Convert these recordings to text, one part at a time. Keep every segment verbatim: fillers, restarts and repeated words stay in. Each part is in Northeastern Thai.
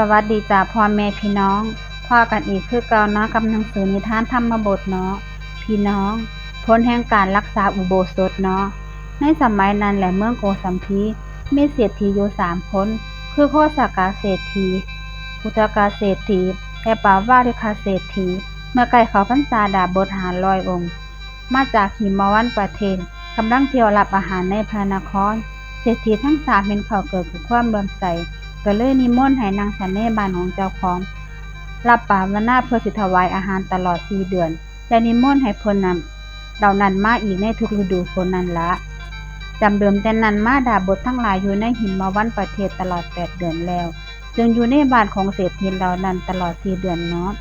สวัสดีจ้าพ่อแม่พี่น้อง พ้อกันอีกคือเก่าเนาะกับหนังสือนิทานธรรมบทเนาะ พี่น้อง ผลแห่งการรักษาอุโบสถเนาะ ในสมัยนั้นแหละเมืองโกสัมพี มีเศรษฐีอยู่สามคน คือโคสกเศรษฐี อุทกเศรษฐี และปาวาริกเศรษฐี เมื่อใกล้เข้าพรรษาดาบทห้าร้อยองค์ มาจากหิมวันประเทศ กำลังเที่ยวรับอาหารในพระนคร เศรษฐีทั้งสามเห็นเขาเกิดกับความเลื่อมใส ก็เลยนิมนต์ให้นั่งฉันในบ้านของเจ้าของ รับปาวนาเพื่อสิถวายอาหารตลอดสี่เดือน และนิมนต์ให้เพิ่นนำเหล่านั้นมาอีกในทุกฤดูฝนนั่นละ จำเดิมแต่นั้นมาดาบททั้งหลายอยู่ในหิมวันประเทศตลอดแปดเดือนแล้ว จึงอยู่ในบ้านของเศรษฐีเหล่านั้นตลอดสี่เดือนเนาะ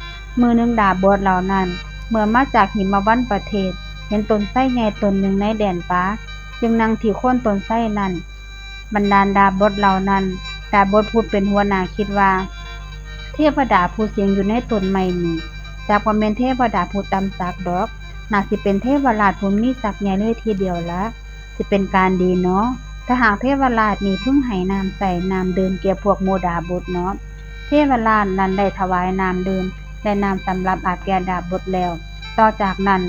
มื้อหนึ่งดาบทเหล่านั้น เมื่อมาจากหิมวันประเทศ เห็นต้นไทรใหญ่ต้นหนึ่งในแดนป่า จึงนั่งที่โคนต้นไทรนั้น บรรดาดาบทเหล่านั้น ดาบทผู้เป็นหัวหน้าคิดว่า เทวดาผู้สิงอยู่ในต้นไม้นี้ จักบ่แม่นเทวดาผู้ต่ำสักดอก น่าสิเป็นเทวราชผู้มีศักดิ์ใหญ่เลยทีเดียวละ สิเป็นการดีเนาะ ถ้าหากเทวราชนี่พึงให้น้ำใช้น้ำดื่มแก่พวกหมู่ดาบทเนาะ เทวราชนั้นได้ถวายน้ำดื่มและน้ำสำหรับอาบแก่ดาบทแล้ว ต่อจากนั้น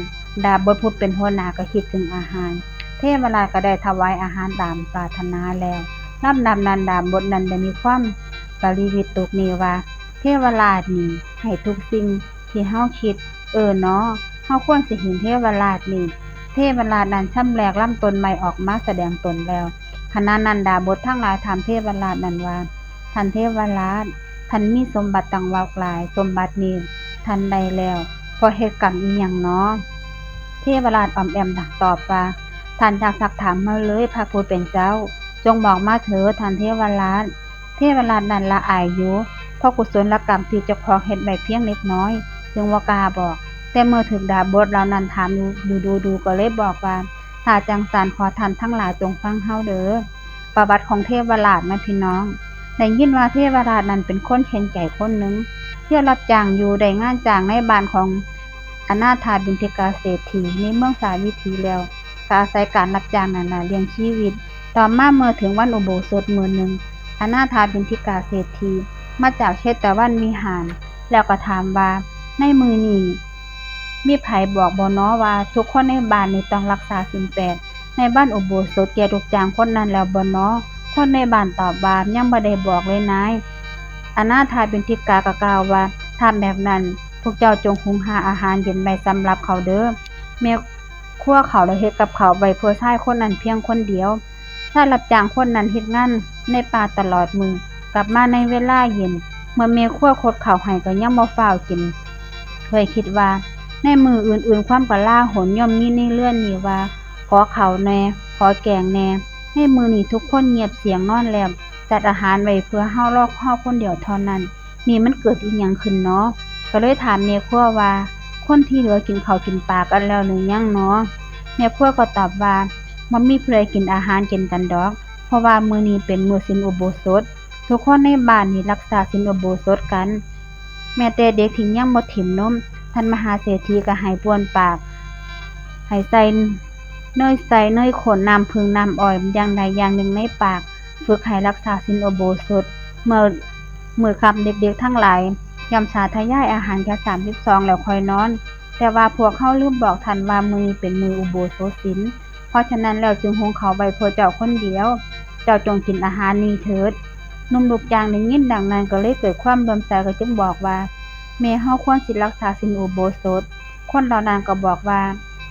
ดาบทผู้เป็นหัวหน้าก็คิดถึงอาหาร เทวราชก็ได้ถวายอาหารตามปรารถนาแล้ว ลำดับนั้นดาบทนั้นได้มีความปริวิตกนี้ว่า เทวราชนี่ให้ทุกสิ่งที่เฮาคิด เออเนาะ เฮาควรสิเห็นเทวราชนี่ เทวราชนั้นชำแหละลำต้นไม้ออกมาแสดงตนแล้ว ขณะนั้นดาบททั้งหลายถามเทวราชนั้นว่า ท่านเทวราช ท่านมีสมบัติตั้งมากหลาย สมบัตินี้ท่านได้แล้ว เพราะเหตุกรรมอีหยังเนาะ เทวราชอ้อมแอมตอบว่า ท่านอย่าซักถามมาเลย พระผู้เป็นเจ้า จงบอกมาเถิด ท่านเทวราช เทวราชนั้นละอายอยู่ เพราะกุศลกรรมที่เจ้าของเฮ็ดไว้เพียงเล็กน้อย จึงบ่กล้าบอก แต่เมื่อถูกดาบทเหล่านั้นถามอยู่ดูๆ ก็เลยบอกว่า ถ้าจั่งซั้นขอท่านทั้งหลายจงฟังเฮาเด้อ ประวัติของเทวราชนะพี่น้อง ได้ยินว่าเทวราชนั้นเป็นคนเข็ญใจคนหนึ่ง เที่ยวรับจ้างอยู่ได้งานจ้างในบ้านของอนาถาบิณฑิกาเศรษฐีในเมืองสาวิตถีแล้ว ก็อาศัยการรับจ้างนั้นน่ะเลี้ยงชีวิต ต่อมาเมื่อถึงวันอุโบสถมื้อหนึ่ง อนาถาบิณฑิกาเศรษฐีมาจากเชตวันวิหาร แล้วก็ถามว่า ในมื้อนี้มีไผบอกบ่น้อว่าทุกคนในบ้านนี้ต้องรักษาศีลแปด ในวันอุโบสถแก่ลูกจ้างคนนั้นแล้วบ่น้อ คนในบ้านตอบว่ายังบ่ได้บอกเลยนาย อนาถาบิณฑิกาก็กล่าวว่า ถ้าแบบนั้นพวกเจ้าจงหุงหาอาหารเย็นไว้สำหรับเขาเด้อ แม่ครัวเขาได้เฮ็ดกับข้าวไว้เพื่อชายคนนั้นเพียงคนเดียว ชายรับจ้างคนนั้นเฮ็ดงานในป่าตลอดมื้อ กลับมาในเวลาเย็น เมื่อแม่ครัวขดข้าวให้ก็ยังบ่ฟ้าวกิน ด้วยคิดว่าในมื้ออื่นๆ ความกลาหลย่อมมีในเรือนนี้ว่า ขอข้าวแหน่ ขอแกงแหน่ ในมื้อนี้ทุกคนเงียบเสียงนอนแล้ว จัดอาหารไว้เพื่อเฮา รอเฮาคนเดียวเท่านั้น นี่มันเกิดอีหยังขึ้นน้อ ก็เลยถามแม่ครัวว่า คนที่เหลือกินข้าวกินปลากันแล้วหรือยังน้อ แม่ครัวก็ตอบว่า บ่มีผู้ใดกินอาหารเย็นกันดอก เพราะว่ามื้อนี้เป็นมื้อศีลอุโบสถ ทุกคนในบ้านนี่รักษาศีลอุโบสถกัน แม้แต่เด็กที่ยังบ่ถิ่มนม ท่านมหาเศรษฐีก็ให้บ้วนปาก ให้ใส่เนยใส เนยข้น น้ำผึ้ง น้ำอ้อย อย่างใดอย่างหนึ่งในปาก ฝึกให้รักษาศีลอุโบสถ เมื่อมื้อค่ำเด็กๆทั้งหลายย่อมสาธยายอาหารแค่สามสิบสองแล้วค่อยนอน แต่ว่าพวกเฮาลืมบอกท่านว่ามื้อนี้เป็นมื้ออุโบสถศีล เพราะฉะนั้นแล้วจึงหุงข้าวไว้เพื่อเจ้าคนเดียว เจ้าจงกินอาหารนี้เถิด หนุ่มลูกจ้างได้ยินดังนั้นก็เลยเกิดความเลื่อมใส ก็จึงบอกว่า แม่เฮาควรสิรักษาศีลอุโบสถ คนเหล่านั้นก็บอกว่า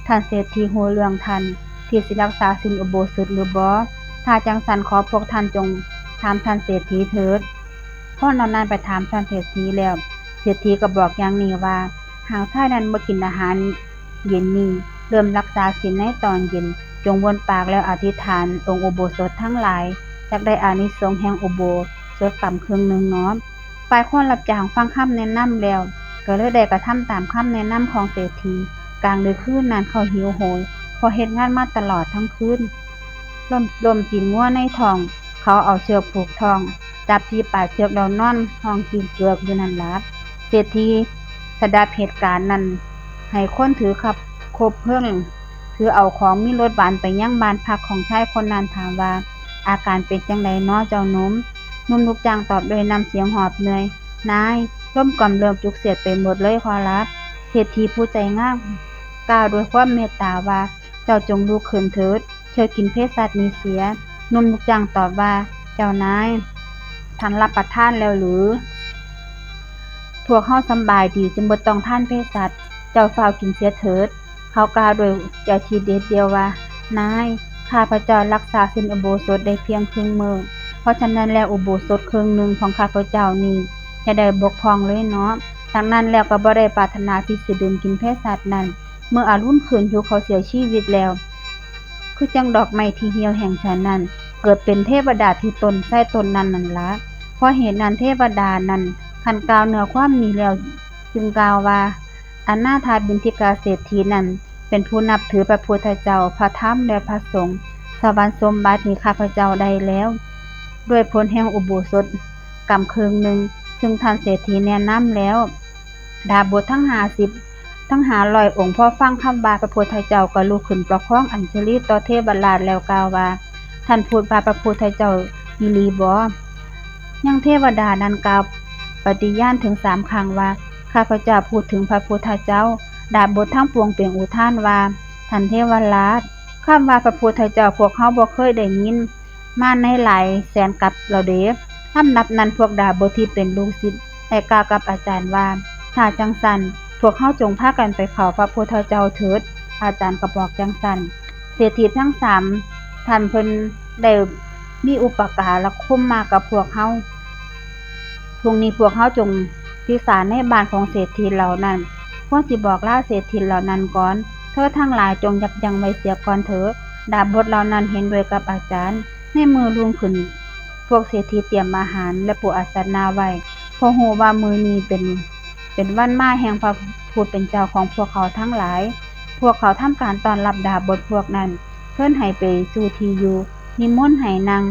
ท่านเศรษฐีฮู้เรื่องท่านที่สิรักษาศีลอุโบสถหรือบ่ ถ้าจั่งซั้นขอพวกท่านจงถามท่านเศรษฐีเถิด คนเหล่านั้นไปถามท่านเศรษฐีแล้ว เศรษฐีก็บอกอย่างนี้ว่า หากชายนั้นบ่กินอาหารเย็นนี้ เริ่มรักษาศีลในตอนเย็น จงบ้วนปากแล้วอธิษฐานองค์อุโบสถทั้งหลาย จักได้อานิสงส์แห่งอุโบสถกรรมครึ่งหนึ่งเนาะ ฝ่ายคนรับจ้างฟังคำแนะนำแล้ว ก็เลยได้กระทำตามคำแนะนำของเศรษฐี กลางดึกคืนนั้นเขาหิวโหย เพราะเฮ็ดงานมาตลอดทั้งคืน ล้ม ล้มตีนงัวในท้อง เขาเอาเชือกผูกท้อง จับที่ปลายเชือกแล้วนอนฮ้องกรีดเกือกอยู่นั่นละ เศรษฐีสดับเหตุการณ์นั้น ให้คนถือคับคบเพลิง ถือเอาของมีรสหวานไปยังบ้านพักของชายคนนั้น ถามว่า อาการเป็นจั่งใดน้อเจ้าหนุ่ม หนุ่มลูกจ้างตอบด้วยน้ำเสียงหอบเหนื่อย นาย ลมกำเริบจุกเสียดไปหมดเลยขอรับ เศรษฐีผู้ใจงามกล่าวด้วยความเมตตาว่า เจ้าจงลุกขึ้นเถิด เคี่ยวกินเภสัชนี้เสีย หนุ่มลูกจ้างตอบว่า เจ้านาย ท่านรับประทานแล้วหรือ พวกเฮาสำบายดีจึงบ่ต้องทานเภสัช เจ้าฟ้าวกินเสียเถิด เขากล่าวด้วยใจทีเด็ดเดียวว่า นาย ข้าพเจ้ารักษาศีลอุโบสถได้เพียงครึ่งมื้อ เพราะฉะนั้นแล้วอุโบสถครึ่งหนึ่งของข้าพเจ้านี้จะได้บกพร่องเลยเนาะ ดังนั้นแล้วก็บ่ได้ปรารถนาที่สิดื่มกินเภสัชนั้น เมื่ออรุณขึ้นหิวเขาวเสียชีวิตแล้ว คือจั่งดอกไม้ที่เหี่ยวแห้งฉะนั้น เกิดเป็นเทวดาที่ต้นไทรต้นนั้นนั่นละ เพราะเหตุนั้นเทวดานั้นคันกล่าวเนื้อความนี้แล้ว จึงกล่าวว่า อนาถบิณฑิกาเศรษฐีนั้น เป็นผู้นับถือพระพุทธเจ้า พระธรรม และพระสงฆ์ สวรรค์สมบัตินี้ข้าพเจ้าได้แล้ว ด้วยผลแห่งอุโบสถกรรมครึ่งหนึ่ง ซึ่งท่านเศรษฐีแนะนำแล้ว ดาบททั้งห้าสิบ ทั้งห้าร้อยองค์ พอฟังคำว่าพระพุทธเจ้าก็ลุกขึ้นประคองอัญชลีต่อเทวราชแล้วกล่าวว่า ท่านพูดว่าพระพุทธเจ้าอีหลีบ่ ยังเทวดานั้นกล่าวปฏิญาณถึงสามครั้งว่า ข้าพเจ้าพูดถึงพระพุทธเจ้า ดาบททั้งปวงเปล่งอุทานว่า ท่านเทวราช คำว่าพระพุทธเจ้าพวกเฮาบ่เคยได้ยินมาในหลายแสนกัปแล้วเด้ ลำดับนั้นพวกดาบทที่เป็นลูกศิษย์ได้กล่าวกับอาจารย์ว่า ถ้าจั่งซั้น พวกเฮาจงพากันไปเฝ้าพระพุทธเจ้าเถิด อาจารย์ก็บอกจั่งซั้น เศรษฐีทั้งสามท่านเพิ่นได้มีอุปการะคุณมากับพวกเฮา พรุ่งนี้พวกเฮาจงพิสารในบ้านของเศรษฐีเหล่านั้น ควรสิบอกลาเศรษฐีเหล่านั้นก่อน เธอทั้งหลายจงยับยั้งไว้เสียก่อนเถิด ดาบทเหล่านั้นเห็นด้วยกับอาจารย์ ในมื้อรุ่งขึ้น พวกเศรษฐีเตรียมอาหารและปูอาสนะไว้ เพราะฮู้ว่ามื้อนี้เป็น เป็นวันมาแห่งพระผู้เป็นเจ้าของพวกเขาทั้งหลาย พวกเขาทำการต้อนรับดาบทพวกนั้น เชิญให้ไปสู่ที่อยู่ นิมนต์ให้นั่ง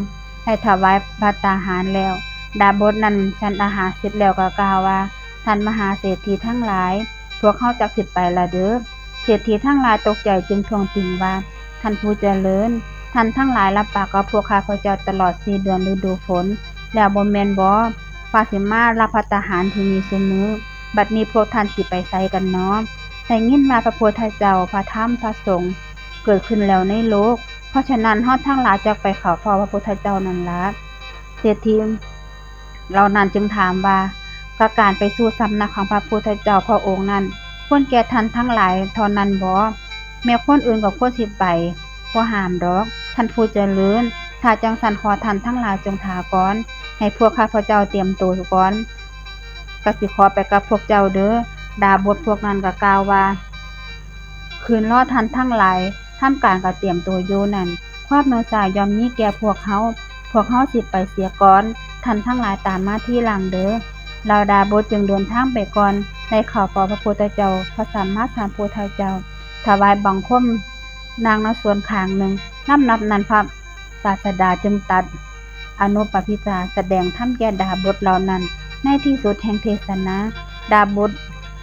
ให้ถวายภัตตาหารแล้ว ดาบทนั้นฉันอาหารเสร็จแล้วก็กล่าวว่า ท่านมหาเศรษฐีทั้งหลาย พวกเฮาจักสิไปละเด้อ เศรษฐีทั้งหลายตกใจจึงท้วงติงว่า ท่านผู้เจริญ ท่านทั้งหลายรับปากกับพวกข้าพเจ้าตลอดสี่เดือนฤดูฝน แล้วบ่แม่นบ่ ว่าสิมารับภัตตาหารที่นี่ซุมื้อ บัดนี้พวกท่านสิไปไสกันน้อ ได้ยินว่าพระพุทธเจ้า พระธรรม พระสงฆ์เกิดขึ้นแล้วในโลก เพราะฉะนั้นเฮาทั้งหลายจักไปเข้าเฝ้าพระพุทธเจ้านั่นละ เศรษฐีเหล่านั้นจึงถามว่า ก็การไปสู่สำนักของพระพุทธเจ้าพระองค์นั้น ควรแก่ท่านทั้งหลายเท่านั้นบ่ แม้คนอื่นก็ควรสิไป บ่ห้ามดอก ท่านผู้เจริญ ถ้าจั่งซั้นขอท่านทั้งหลายจงถาก่อน ให้พวกข้าพเจ้าเตรียมตัวก่อน ก็สิขอไปกับพวกเจ้าเด้อ ดาบทพวกนั้นก็กล่าวว่า คืนรอท่านทั้งหลายทำการก็เตรียมตัวอยู่นั้น ความเมื่อยล้าย่อมมีแก่พวกเฮา พวกเฮาสิไปเสียก่อน ท่านทั้งหลายตามมาทีหลังเด้อ แล้วดาบทจึงเดินทางไปก่อน ได้เข้าเฝ้าพระพุทธเจ้า พระสัมมาสัมพุทธเจ้า ถวายบังคมนางณสวนข้างหนึ่ง ลำดับนั้นพระศาสดาจึงตรัสอนุปพิชฌาแสดงธรรมแก่ดาบทเหล่านั้น ในที่สุดแห่งเทศนา ดาบท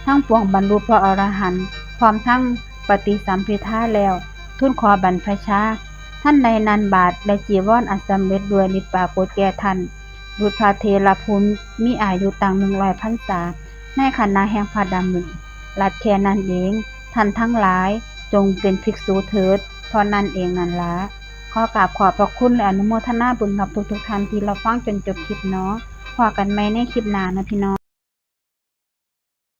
ทั้งปวงบรรลุพระอรหันต์ พร้อมทั้งปฏิสัมภิทาแล้ว ทูลขอบรรพชา ทันใดนั้นบาตรและจีวรอันสำเร็จด้วยฤทธิ์ปรากฏแก่ท่าน ดุจพระเถระผู้มีอายุตั้งหนึ่งร้อยพรรษา ในขณะแห่งพระดำรัสแค่นั้นเอง ท่านทั้งหลายจงเป็นภิกษุเถิด เท่านั้นเองนั่นละ ขอกราบขอบพระคุณและอนุโมทนาบุญกับทุกๆท่านที่รับฟังจนจบคลิปเนาะ พ้อกันใหม่ในคลิปหน้านะพี่น้อง